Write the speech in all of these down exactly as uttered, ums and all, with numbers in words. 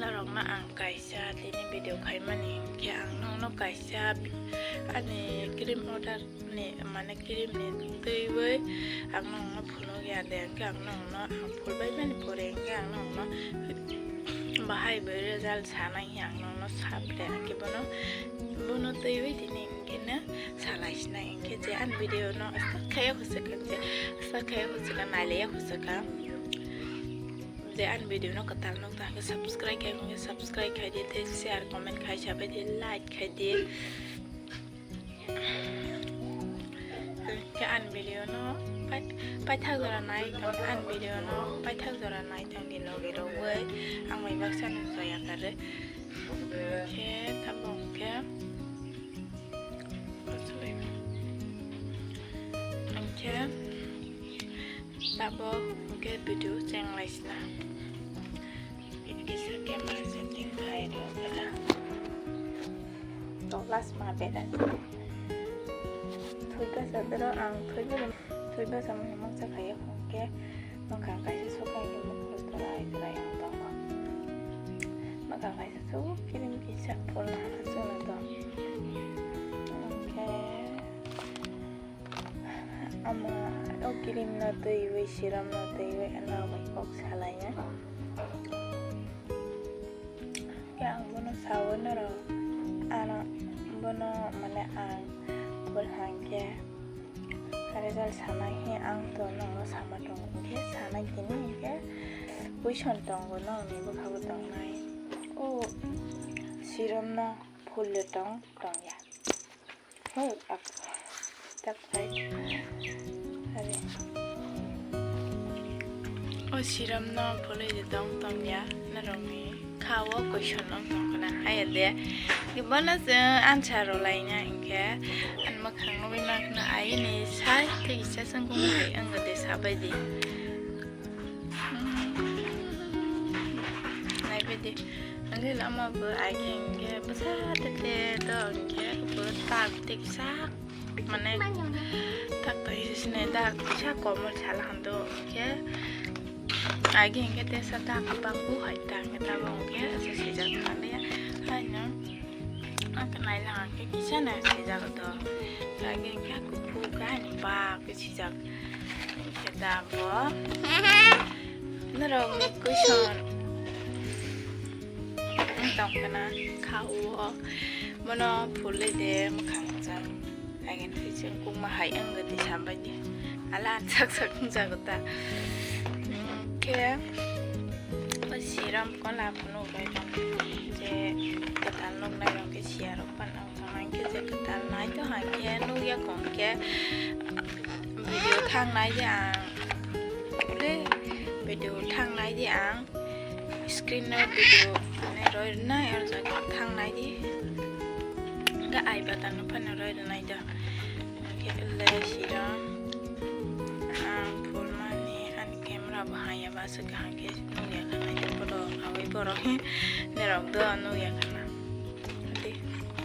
Norokno ang kaisa tini video khaimani hinkhe ang nokno kaisa bi-, ani cream order ni, mane cream ni twiwi ang nokno phunukya de, hinkhe ang nokno ang phulbaimani pore hinkhe ang nokno bahai bai result sanai hinkhe ang nokno sapre, hinkhe bono, bono twiwi tini hinkhe no salai sinai hinkhe je ani video no start khaiya khosaka, je start khaiya khosaka, nailaiya khosaka. Je ani video no kwtal nukha hinkhe subscribe khai, hinkhe subscribe khai di, tei share, comment khai, sabai di, like khai di. Hinkhe ani video no pai-, paithak jora nai tong, ani video no paithak jora nai tong di logi rogwi ang bai baksa no joya kare. Hinkhe tabuk hinkhe Hinkhe tabuk hinkhe video cheng lai sina. Kisa camera setting khai rw bera. Tolas ma bera. Thwi basa bera ang thwi basa, thwi basa mani moksa khaiya hinkhe. Mwkhang kaisa sukhai khe mukhung torai torai wng tongo. Mwkhang kaisa suk kiring kisa phulna aswkno tong. Hinkhe omo o kirimno twiwi, siromno twiwi ano bai kok salaina. Khe ang bono saui norok, ano bono mane ang phul hinkhe result sanai hi ang to nokno sama tongo, hinkhe sanai tini hinkhe question tongo nokni bwkhago tongnai. O siromno phulwi tong tongya. Hoi, ak-, tak pai. Are. O siromno phulwi de tong tongya, norokni kha o question wng tong khna, haya de. Bono se answer rw laina hinkhe, ani mwkhang nugwi ma khna, ayini sai tei kisa sengkung hai wng de sabai di. Naibaidi. Angke lama bo aike angke bwsa tete to angke bo tak tik sak mane tak tak isi sini tak sak komor sala hando angke aike angke tesa tak bangbu hai ta angke tabo angke asa sijak tangde ya. Hai no. Ang khe nai lang khe kisa nai sijak to. Kage khe kuphur kain bak khe sijak. Khe da bo. Norok ni question. Ang tong kana kha o. Bono phulwi de mwkhang jang. Again, khe chwng kukma hai wng gwi twi sambai di. Ala sak sak wng jago ta. Khe o siram kola phunuk bai tong. Je kwtal nuk nai rok khe siya rok pan ang tong. Ang khe je kwtal nai to ang khe nuk ya kong khe video thang nai di ang. Ule video thang nai di ang. Screen no video mane roi rwnai, aro jaga thang nai di. Ga ai button no phano roi rwnai do. Khe le siro ang phulmani ani camera bo haya ba se kaham khe nukya kha nai do, borok awi borok he nerok do nukya kha na. Di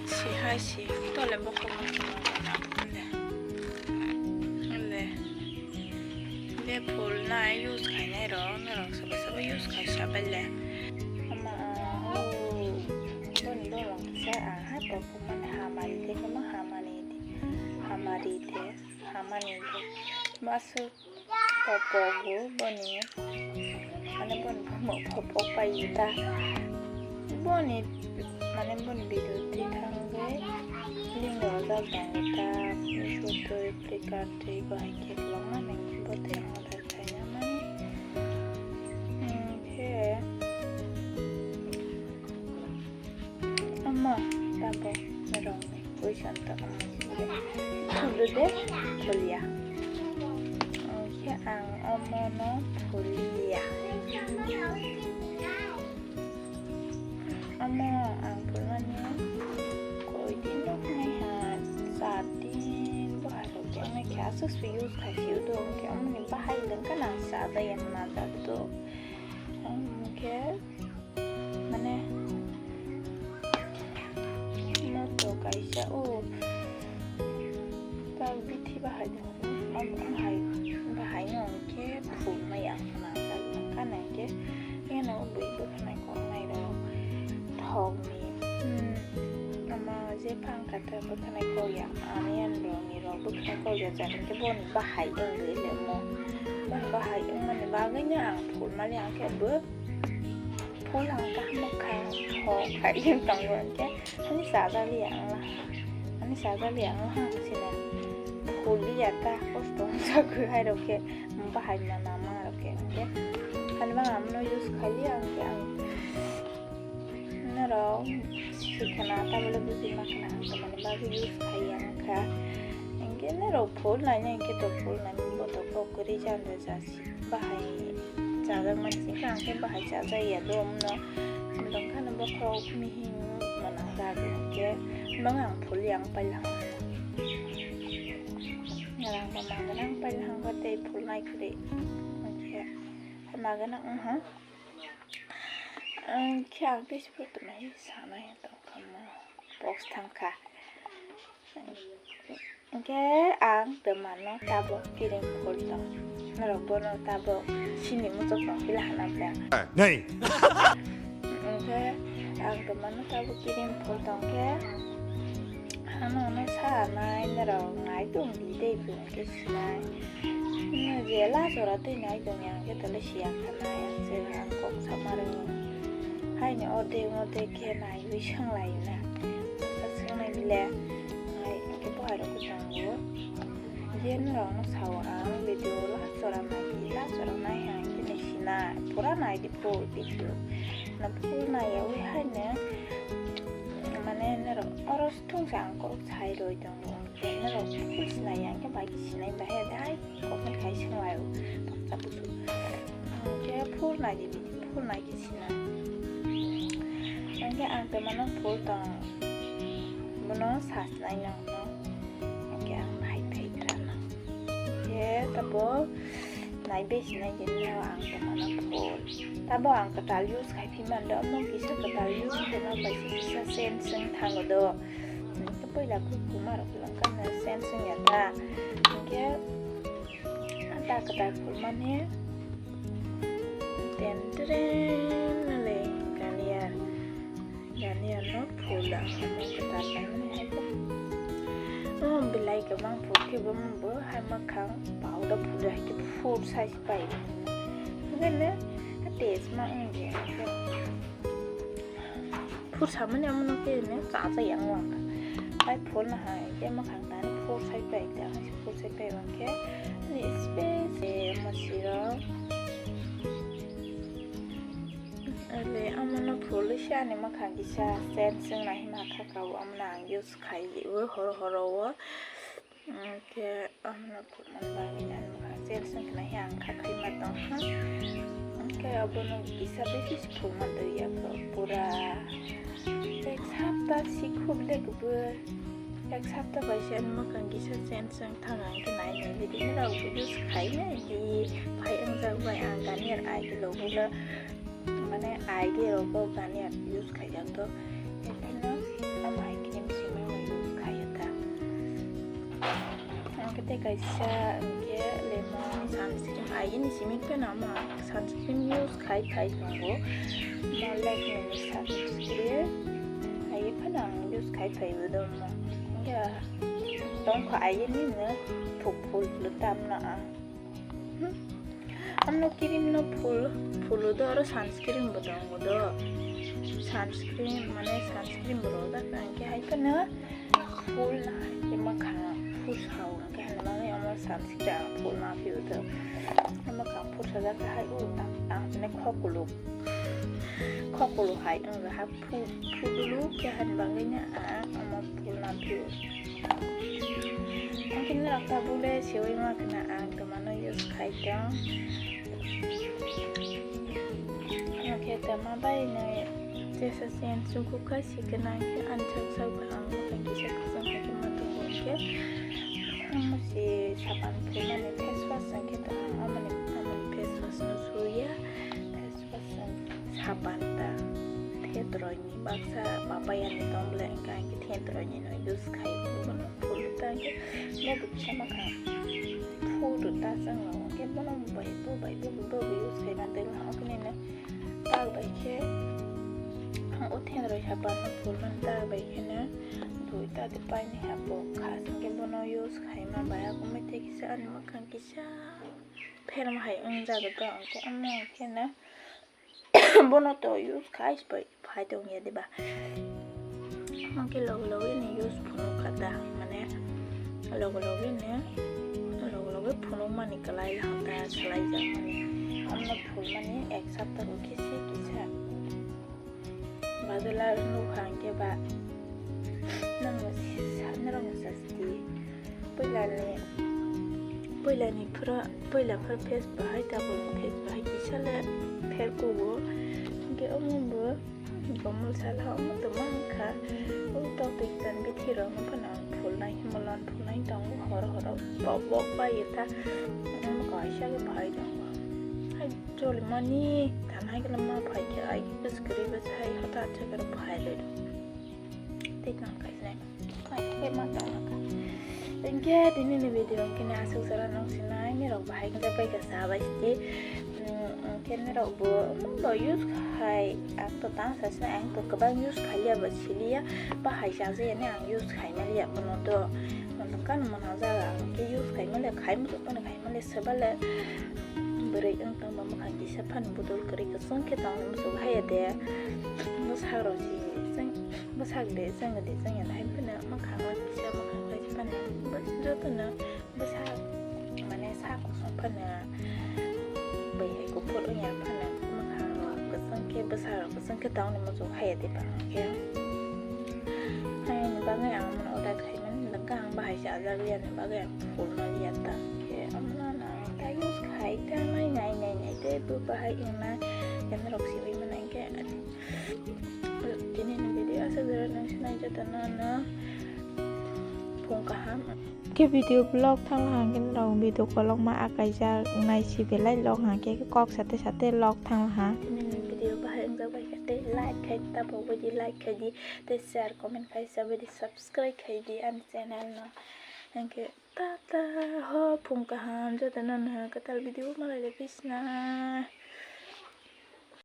si hai si tole bokol bokol le. Le. Be phul nai use khainai rok, norok sobo sobo use khai sabai le. Ama, ah, o, boni borok kisa, ah, ha to phuman hamari de, kama hamari de, hamari de, hamari de. Masuk to pogu boni, mane boni bumung pho pok pai ta. Boni, mane boni video twi thangwi link rojak tongo ta, Meesho twi, Flipkart twi, bahai khe kwbangma nang bo tei order khaina mani. Hinkhe omo tabuk norokni question to omo phulwi de phulya. Hinkhe ang omono phulya. Omo ang phulmani koi din rok nai ha, char din bo hai rok tongnai khe aswk se use khai phiyok do, hinkhe omoni bahai lwng khe nang cha da ya hwnna jak do. Hinkhe mane moto kaisa o tak bithi bahai. Omo hai bahai no hinkhe phulmaya hwnna jak kha nai khe, eno bui bwkhanai koknai rok Tei phang kha tei bwkhanai kok ya, ani ani rok ni rok bwkhanai kok ya, jani khe boni bahai wng rw le mo. Boni bahai wng mani bagwi no ang phul mali ang khe bo phul ang kaham kha, ho khai wng tongo, hwnkhe ani chajak li ang la, ani chajak li ang la, ha sini phul li ya ta kosto wng jagwi hai rok khe bahai ma nama rok khe, hwnkhe ani bang ang no use khai li ang khe ang. Norok sikhwna tabole buji ma khwna ang tongmani bagwi use khai ya wngkha. Hinkhe norok phul naina hinkhe to phul nani boto kok kwrwi janja jasi bahai chajakmani singkhe ang khe bahai chajak ya do wngno. Wngkha no bokhorok mihing mwnang jagwi hinkhe bang ang phul yang pailahang. Rang bo maganang pailahang kha tei phul nai kwrwi hinkhe maganang wngha. Ang khe ang tei sipor tongmani sanai tongkha mo box thangkha. Hwnkhe ang twmano tabok kiring phul tong. Norok bono tabok sini muchuk tong pila hana bla. Nei. Hwnkhe ang twmano tabok kiring phul tong khe ano ano sanai norok nai tong di dei phul khe sinai. Nwng je la jora twi nai tong yang khe tole siya kha nai ang se ang kok sama rwngo. Haini ordek ordek khe naiwi swnglaio na. Swk swngnaini le nai khe bohairok khe tongo. Je norokno sao ang video la jora nai la jora nai hai khe nai sinai pura nai di full video. Na full naiyawi haino mane norok oro thungsa ang kok sai roi tongo. Norok full sinai yang khe bai sinai bahai dai kok khai swnglai o baksa busu. Khe full nai di bini full nai khe sinai. Hwnkhe ang twmano full tong bono sa sinai nang no. Hwnkhe ang nai phai kha na. Khe tabo nai besi nai di no ang twmano full. Tabo ang kwtal use khai phi man do omo kisa kwtal use khe no bai kisa sen seng thango do. Puila khe kuma rok langkha na sen seng ya ta. Hwnkhe ta kwtal phul mani ten tren le ganiyar. Ganiyar no phul ang omo kwtal nai mani hai khe. Omo belai kwbang phul khe bo omo bo hai mwkhang powder phul hai khe phul sai se pai. Hwnkhe no test ma wng ya. Phur samani amo no khe ne chacha yang wang kha. Pai phul na hai khe mwkhang tani phur sai pai ta hai phur sai pai wang khe ni space e mo siro. Ale amo no phul si ani mwkhang kisa sen seng na hima kha ka amo na ang use khai o horo horo o. Hwnkhe omono phunukmani bagwi ang sen seng khna khe ang kha khaima tongkha. Hwnkhe obono kisa besi se phunukma twi ya pura ek sapta sikhuk le kwbwi ek sapta bai se ani mwkhang kisa sen seng thang ang khe nai nai video rok video se khai nai di phai wngjak bai ang Garnier eye glow bo le. Mane eye khe rok bo Garnier use khaijak do. Ekheno ang bai cream simi use khaiya ta. Ang khe tei kaisa hwnkhe lemon sunscreen eye ni simi phano ama sunscreen use khai khai tongo. Mo Lakme ni sunscreen eye phano ang use khai phai bo do mo. Hwnkhe tongkha eye ni no phuk phul tam no ang. Ano cream no phul, phulu do aro sunscreen bo tongo do. Sunscreen mane sunscreen bo rojak kha, hwnkhe hai phano phul na hai khe mwkhang phur sao, hwnkhe hai bagwi omo sunscreen phul ma phio do. Mwkhang phur sajak kha hai o tang tang mane khokulu, khokulu hai wng ha. Phu-, phudulu khe hani bagwino ang omo phulna phio. Ang khe norok tabuk le seui ma khna ang twmano use khai tong. Ang khe twma bai no jesa sen chukuk khai si khna ang khe ani sak sak bai ang kisa kwchang hai khe ma tongo hwnkhe. Omo se sapan phulmani face wash hwnkhe to ang omoni, omoni face wash no suya. Face wash sapan ta the toroi. Baksa papaya ni tong bole hwnkha hwnkhe thentroi ni no use khai bono phul ta hwnkhe bobo kisa makha phul ta chwng rok hwnkhe bono bai bo bai bo bo use khai na tei hwnkhe nini tak bai khe o thentroi sapan no phul mani tak bai khe no dui Ati paini hapo khas hwnkhe bono use khaima bai, abo mai tei kisa ani mwkhang kisa pherma hai wng jago to, hwnkhe omo khe na bono to use khai pai phai tong ya diba? Hwnkhe logo logo ni use phunuk kha ta, mane logo logo ni logo logo phunuk mani kwlai lang ta, swlai jak mani. Omo phul mani ek sapta khe se kisa. Badala nukha hwnkhe ba nangno sa-, norokno sasti. Puilani, puilani phura, puila phura face bahai, tabukni face bahai kisa le pher kugo. Hwnkhe omo bo bomol sala omo tongma wngkha. O tok twi kitan bithi rokno phano ang phulnai, himolon phulnai tongo horo horo bok bok bai ta. Omo kaisa khe bahai tongo. Hai Jolimani tanai khe ma phai khe ai bwswk kwrwi bwsai hota chakra phai lai. Tei tong kaisnai. Ai khe ma tong kha. Hwnkhe tini ni video hwnkhe ni aswk jora nung sinai ni rok bahai khe bai khe sa bai sidi. Hwnkhe ni rok bo bo use khai ang to tang sa sinai, ang to kwbang use khai liya ba siliya ba hai sa jaya ni ang use khai ma liya bono to. Mono kano mono jaga ang khe use khai ma liya, khai muchuk phano khai ma liya, swbale bwrwi wng tong ba mwkhang kisa phano budol kwrwi kwchwng khe tong muchuk haya de. Bwsarok si chwng, bwsak de chwng de chwng ya hai phano mwkhang o kisa mwkhang khai phano jotono bwsak mane sa kosom phano bai hai kuphur wng ya phano mwkhang rok kwchwng khe bwsarok kwchwng khe tong muchuk haya de ba khe. Hai ni bagwi ang mono order khai mani, hwnkhe ang bahai se ajagwi ani bagwi ang phulma liya ta. Khe omono ang ta use khai ta nai nai nai nai tei bo bahai wngna khe norok sibai mano hwnkhe ani tini ni video aswk jora nung sinai jotono no phung kaham. Khe video vlog thang hang khe norok video kolokma akaijak nai si belai log hang khe kok sate sate log thang ha. Tini ni video bahai wngjabai khe tei like khai ta bo bidi like khai di tei share comment khai sa bidi subscribe khai di ani channel no. Hwnkhe tata ho phung kaham jotono no kwtal video malai le bisna.